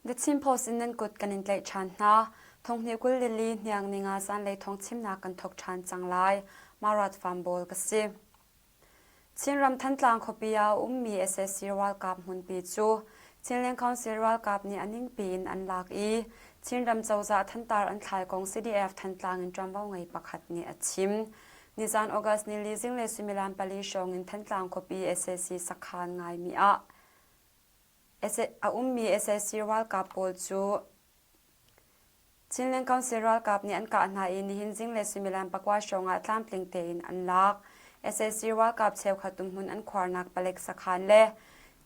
The Chin Post in nan kut kan in tlaih ṭhan hna. Thonghnih 24 hniang ninga zanlei thawngchimnak kan thawk ṭhan cang lai. Marat Farm Bawl ka si. Chinram Thantlang khuapi ah a ummi sac ralkap hmunpi cu Chinland Council ralkap nih a ningpi in an lak i Chinram cozah thantar an thlai kong CDF Thantlang in ṭuanvo ngei pakhat nih a chim. Nizan August nili zinglei suimilam pali hrawng in Thantlang khuapi sac sakhan ngaimi ah a ummi sac ralkap pawl cu Chinland Council ralkap nih an kah hna i nihin zinglei suimilam pakua hrawng ah tlamtling tein an lak. Sac ralkap cheukhat umhmun an khuarnak palek sakhan le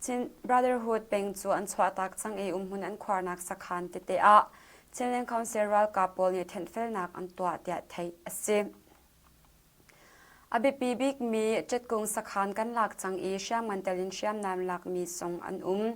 Chin Brotherhood peng cu an chuahtak cang i umhmun an khuarnak sakhan tete ah Chinland Council ralkap pawl nih thenhfelnak an tuah tiah theih a si. A biapi bikmi Ṭetkung sakhan kan lak cang i hriamngan tel in hriamnam lakmi zong an um.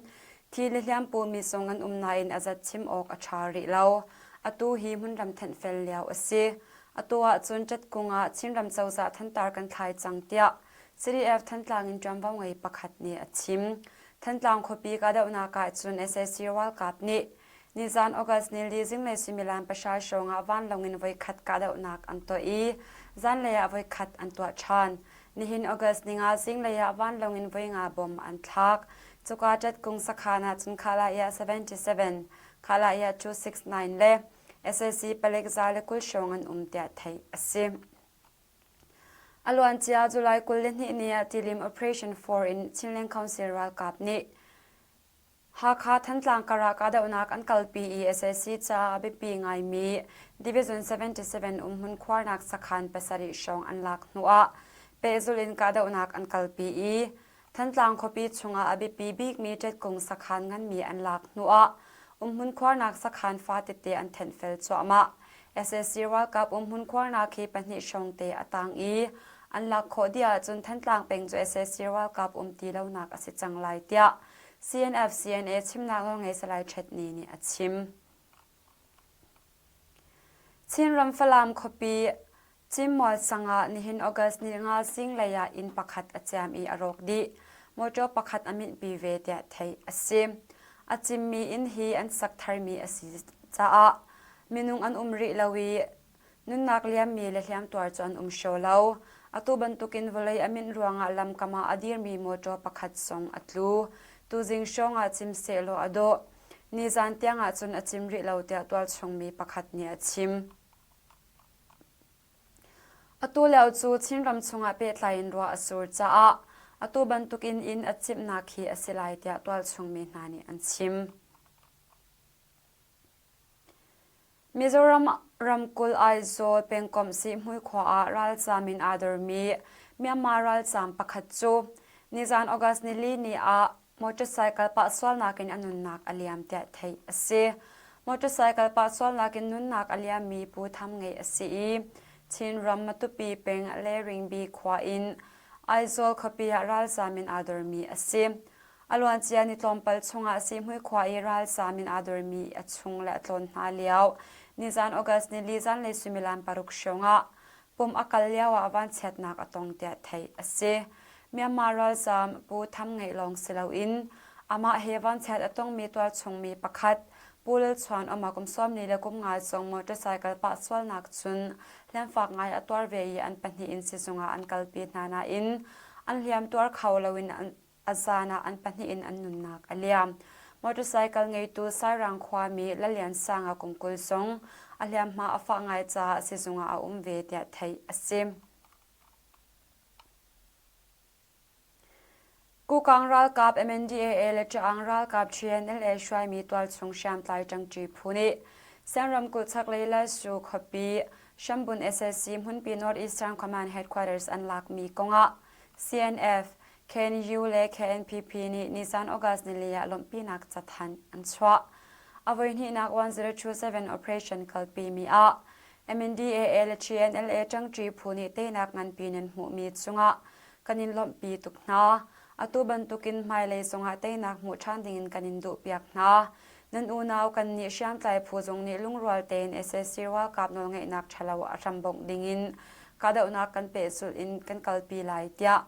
Thi le hliam pumi zong an um nain a zat chim awk a ṭha rih lo. Atu hi hmunram thenhfel lio a si. Atu ahcun Ṭetkung ah Chinram cozah thantar kan thlai cang tiah CDF Thantlang in ṭuanvo ngei pakhat nih a chim. Thantlang khuapi kahdohnak ahcun sac ralkap nih Nizan August nili zinglei suimilam pahra hrawng ah vanlawng in voikhat kahdohnak an tuah i zanlei ah voikhat an tuah ṭhan. Nihin August ninga zinglei ah vanlawng in voinga bom an thlak. Cuka ṭetkung sakhan ah cun Khalaya 77, Khalaya 269 le sac palek za le 20 hrawng an um tiah theih a si. A luancia July 22 ni ah Tilim Operation 4 in Chinland Council ralkap nih Hakha Thantlang kar ah kahdohnak an kalpi i sac caah a biapi ngaimi Division 77 umhmun khuarnak sakhan pasarih hrawng an lak hnuah pehzulh in kahdohnak an kalpi i Thantlang khuapi chungah a biapi bikmi ṭetkung sakhan nganmi an lak hnuah umhmun khuarnak sakhan fatete an thenhfel cuahmah. Sac ralkap umhmun khuarnak hi pahnih hrawng te a tang i an lak khawh dih ahcun Thantlang peng cu sac ralkap um ti lonak a si cang lai tiah CNF-CNA chimnak nawlngei Salai Ṭhet Ni nih a chim. Chinram Falam khuapi Cimmual sang ah nihin August ni nga zinglei ah inn pakhat a ciam i a rawk dih. Motor pakhat a minhpi ve tiah theih a si. A cimmi inn hi an sak tharmi a si caah minung an um rih lo i Nunnak liammi le hliamtuar cu an um hraw lo. Atu bantukin vawlei a minh ruangah lamkam ah a dirmi mawṭaw pakhat zong a tlu. Tuzing hrawngah cim sehlaw a dawh. Nizan tiangah cun a cim rih lo tiah tualchungmi pakhat nih a chim. Atu lio cu Chinram chungah pehtlai in ruah a sur caah atu bantukin inn a cimhnak hi a si lai tiah tualchungmi hna nih an chim. Mizoram ramkulh Aizawl pengkomh Sihhmui khua ah ralzaam in aa dormi Myanmar ralzaam pakhat cu nizan August nili ni ah motorcycle pah sualnak in a nunnak a liam tiah theih a si. Motorcycle pah sualnak in nunnak a liammi Pu Tham Ngei a si i Chinram Matupi peng Leringbi khua in Aizawl khuapi ah ralzaam in aa dormi a si. A luancia ni tlawmpal chungah Sihhmui khua i ralzaam in aa dormi a chung le a tlawn hna lio nizan August nili zanlei suimilam paruk hrawngah pum a kal lio ah vanchiatnak a tong tiah theih a si. Myanmar ralzaam Pu Tham Ngeih lawng si loin amah he vanchiat a tongmi tualchungmi pakhat Pu Lal Chuan Oma kum sawmli le kum nga zong motorcycle pah sualnak cun hliamfak ngai a tuar ve i an pahnih in sizung ah an kalpi hna nain an hliam tuar kho loin an A zan ah an pahnih in an nunnak a liam. Motorcycle ngeitu Sairang khuami Lalian Sanga kum 20 zong a hliamhma a fah ngai caah sizung ah a um ve tiah theih a si. Kukang ralkap MNDAA le Ṭaang ralkap TNLA hruaimi tualchung hriamtlai ṭangṭi phu nih Sian ramkulh chaklei Lalsu khuapi Hrambun SSC hmunpi North Eastern Command Headquarters an lakmi kongah CNF, KNU le KNPP nih nizan August nili ah lawmhpinak cathanh an chuah. A voihnihnak 1027 operation kalpimi ah MNDAA le TNLA ṭangṭi phu nih teinak nganpi nan hmuhmi cungah kan in lawmhpi tuk hna. Atu bantukin hmailei zongah teinak hmuh ṭhan dingin kan in duhpiak hna. Nan unau kannih hriamtlai phu zong nih lungrual tein sac ralkap nawlngeihnak ṭhalo a hrambongh dingin kahdohnak kan pehzulh in kan kalpi lai tiah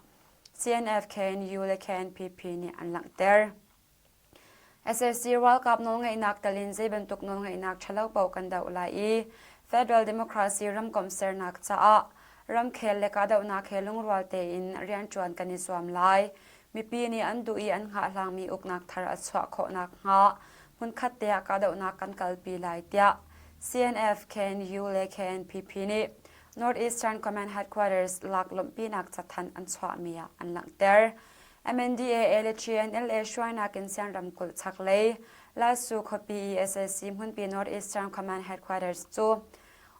CNF, KNU le KNPP nih an langhter. Sac ralkap nawlngeihnak tel in zeibantuk nawlngeihnak ṭhalo paoh kan doh lai i Federal Democracy ramkomh sernak caah ramkhel le kahdohnak he lungrual tein rianṭuan kan i zuam lai. Mipi nih an duh i an hngahhlangmi uknak thar a chuah khawh nakhnga hmunkhat te ah kahdohnak kan kalpi lai tiah CNF, KNU le KNPP nih Northeastern Command Headquarters lak lawmhpinak cathanh an chuahmi ah an langhter. MNDAA le TNLA hruainak in Sian ramkulh chaklei Lasu khuapi i sac hmunpi Northeastern Command Headquarters cu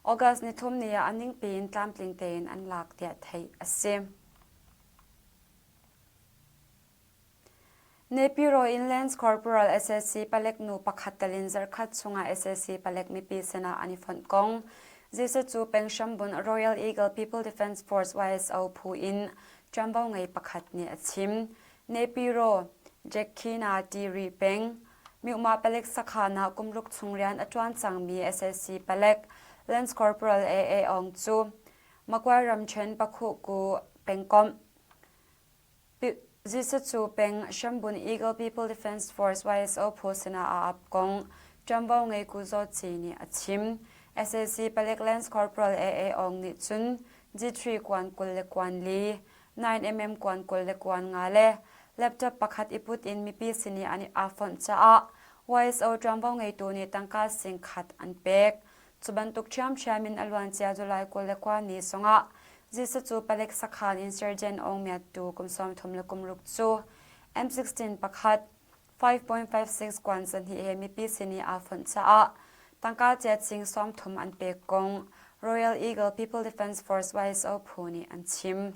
August nithum ni ah a ningpi in tlamtling tein an lak tiah theih a si. Nepiro in Lance Corporal sac palek nu pakhat tel in zarhkhat chungah sac palek mipi sinah an i fonh kong Jesuh cu peng hrambun Royal Eagle People Defense Force YSO phu in ṭuanvo ngei pakhat nih a chim. Nepiro Jacquina Tiri peng Myuhmah palek sakhan ah kumruk chung rian a ṭuan cangmi sac palek Lance Corporal AA Aung cu Magway ramṭhen Pakhuhku pengkomh Zisacu peng Hrambun Eagle People Defense Force YSO phu sinah aa ap kong ṭuanvo ngei Ku Zaw Ci nih a chim. Sac palek Lance Corporal AA Aung nih cun G3 kuan 20 le kuan li, 9mm kuan 20 le kuan nga le laptop pakhat i put in mipi sin i an aa fonh caah YSO ṭuanvo ngeitu nih tangka sing khat an pek. Cu bantuk ṭhiamṭhiam in a luancia July 29 ni zongah Jesuh cu palek sakhan in Sergeant Aung Myat tu kum 36 le kum ruk cu M16 pakhat 5.56 kuan zahnih he mipi sin i aa fonh caah tangka ciat sing 30 an pek kong Royal Eagle People Defense Force YSO phu nih an chim.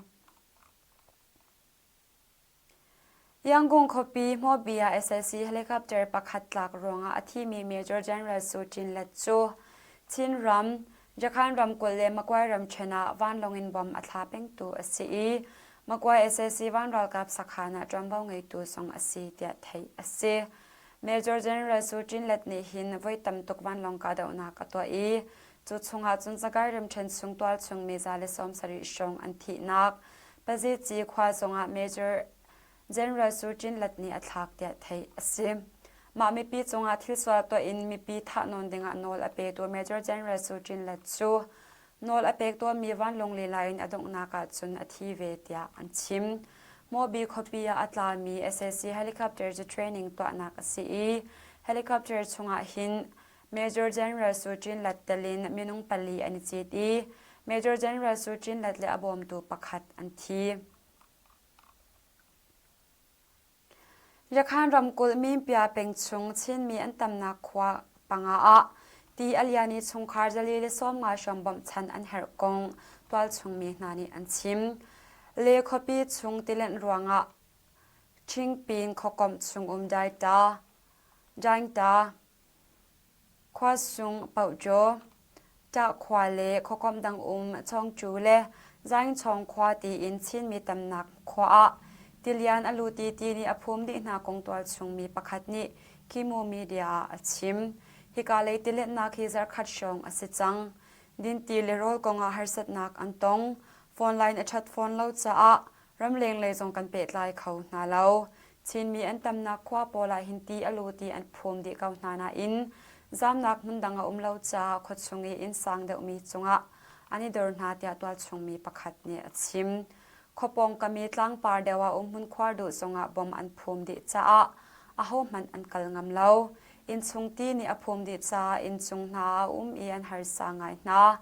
Yangon khuapi Hmawbi ah sac helicopter pakhat tlak ruangah a thimi Major General Su Chin Let cu Chinram, Jakhan ramkulh le Magway ramṭhen ah vanlawng in bomb a thla pengtu a si i Magway sac van ralkap sakhan ah ṭuanvo ngeitu zong a si tiah theih a si. Major General Su Chin Let nih hin voi tam tuk vanlawng kahdohnak a tuah i cu chungah cun Sagaing ramṭhen chung tualchung mi 170 hrawng an thihnak Pazici khua zongah Major General Su Chin Lat nih a thlak tiah theih a si. Mah mipi cungah thil sual tuah in mipi thahnawn dingah nawl a petu Major General Su Chin Lat cu nawl a pek tawnmi vanlawng lila in a donghnak ah cun a thi ve tiah an chim. Hmawbi khuapi ah a tlami sac helicopter cu training tuahnak a si i helicopter chungah hin Major General Su Chin Lat tel in minung pali an i cit i Major General Su Chin Lat le a bawmtu pakhat an thi. Yakhan ramkulh Minpia peng chung Chinmi an tamnak khua panga ah ti a lian i chungkhar zali le 50 hrawng bawmhchanh an herh kong tualchung mi hna nih an chim. Le khuapi chung tilenh ruangah Ṭhingpin khuakomh chung um Daita, Daingta, Khuasung Pohcaw, Ṭahkhua le khuakomh dang um Chawngcu le Zaingchawng khua tiin Chinmi tamnak khua ah tilian a lut i ti nih a phum dih hna kong tualchung mi pakhat nih Kimu Media ah a chim. Hika lei tiletnak hi zarkhat hrawng a si cang. Dinti le rawl kong ah harsatnak an tong. Phone line a ṭhat fawn lo caah ramleng lei zong kan pehtlai kho hna lo. Chinmi an tamnak khua pawl ah hin ti a lut i an phum dih ko hna nain zamnak hmun dang a um lo caah khuachung i inn sang deuhmi cungah an i dor hna tiah tualchungmi pakhat nih a chim. Khuapawng kami tlangpar deuh ah umhmun khuar duh zongah bom an phum dih caah ahohmanh an kal ngam lo. Innchung ti nih a phum dih caah inncung hna a um i an harsa ngai hna.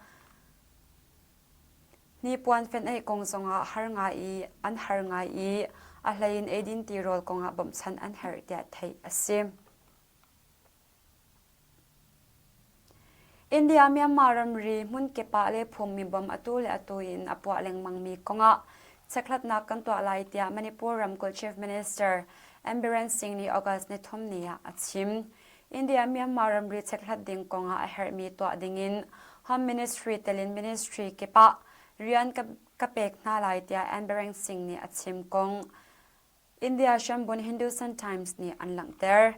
Hnipuan fenh-eih kong zongah har ngai i an har ngai i a hleiin eidin tirawl kongah bawmhchanh an herh tiah theih a si. India Myanmar ramri hmunkip ah le phummi bom atu le atu in a puah lengmangmi kongah chekhlatnak kan tuah lai tiah Manipur ramkulh Chief Minister N Biren Singh nih August nithum ni ah a chim. India Myanmar ramri chekhlat ding kongah a herhmi tuah dingin Home Ministry telin ministry kip ah rian ka, ka pek hna lai tiah N Biren Singh nih a chim kong India hrambun Hindustan Times nih an langhter.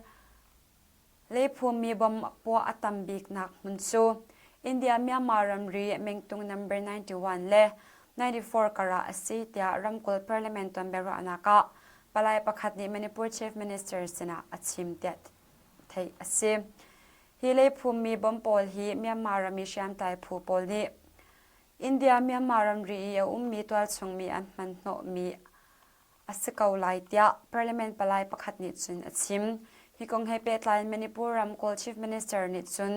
Leiphummi bom puah a tam biknak hmun cu India Myanmar ramri mengtung number 91 le 94 karah a si tiah ramkulh parliament ton biaruahnak ah palai pakhat nih Manipur Chief Minister sinah a chim tiah. theih a si. Hi leiphummi bomb pawl hi Myanmar ram i hriamtlai phu pawl nih India-Myanmar ramri i a ummi tualchungmi an hman hnawhmi a si ko lai tiah Parliament palai pakhat nih cun a chim. Hi kong he pehtlai in Manipur ram Kawl Chief Minister nih cun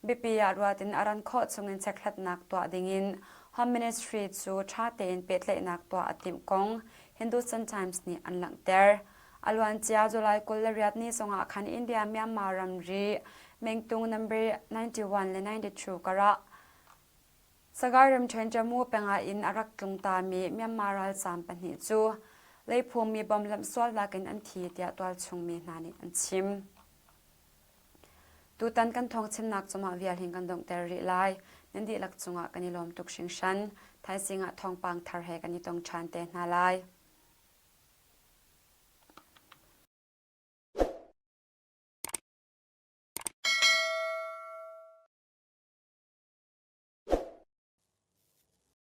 biapi ah ruat in a ran khawh chungin chekhlatnak tuah dingin Home Ministry cu ṭha tein pehtlaihnak tuah a timh kong Hindustan Times nih an langhter. A luancia July 28 ni zongah khan India-Myanmar ramri mengtung number 91 le 92 karah Sagaing ramṭhen Jammu pengah in a rak tlung tami Myanmar ralzaam pahnih cu leiphungmi bom lamhsualnak in an thi tiah tualchung mi hna nih an chim. Tutan kan thawngchimnak cu mah vial hin kan donghter rih lai. Nan dihlak cungah kan i lawm tuk hringhran. Thaizing ah thawngpang thar he kan i tong ṭhan te hna lai.